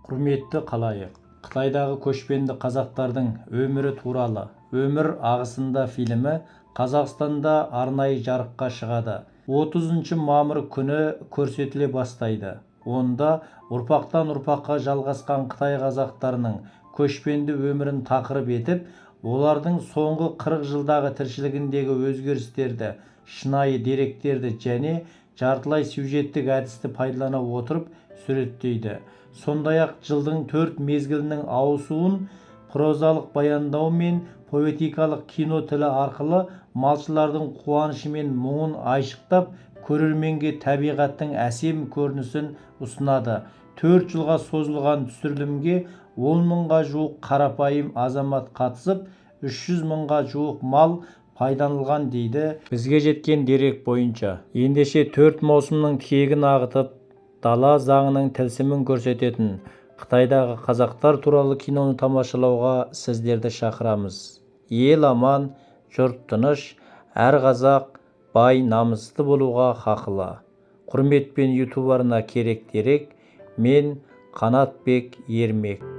Құрметті халайық, Қытайдағы көшпенді қазақтардың өмірі туралы «Өмір ағысында» фильмі Қазақстанда арнайы жарыққа шығады. 30 мамыр күні көрсетіле бастайды. Онда ұрпақтан ұрпаққа жалғасқан қытай қазақтарының көшпенді өмірін тақырып етіп, олардың соңғы 40 жылдағы тіршілігіндегі өзгерістерді шынайы деректерді және жартылай сюжеттік әдісті пайдалана отырып суреттейді. Сондай-ақ жылдың төрт мезгілінің ауысуын прозалық баяндау мен поэтикалық кино тілі арқылы малшылардың қуанышы мен мұңын айшықтап, көрерменге табиғаттың әсем көрінісін ұсынады. 4 жылға созылған түсірілімге 10 мыңға жуық қарапайым азамат қатысып, 300 мыңға жуық мал пайдаланылған дейді бізге жеткен дерек бойынша. Ендеше, төрт маусымның тиегін ағытып, дала заңының тілсімін көрсететін Қытайдағы қазақтар туралы киноны тамашалауға сіздерді шақырамыз. Ел аман, жұрт тыныш, әр қазақ бай намысты болуға хақылы. Құрметпен, YouTube арна «Керек дерек», мен Қанатбек Ермек.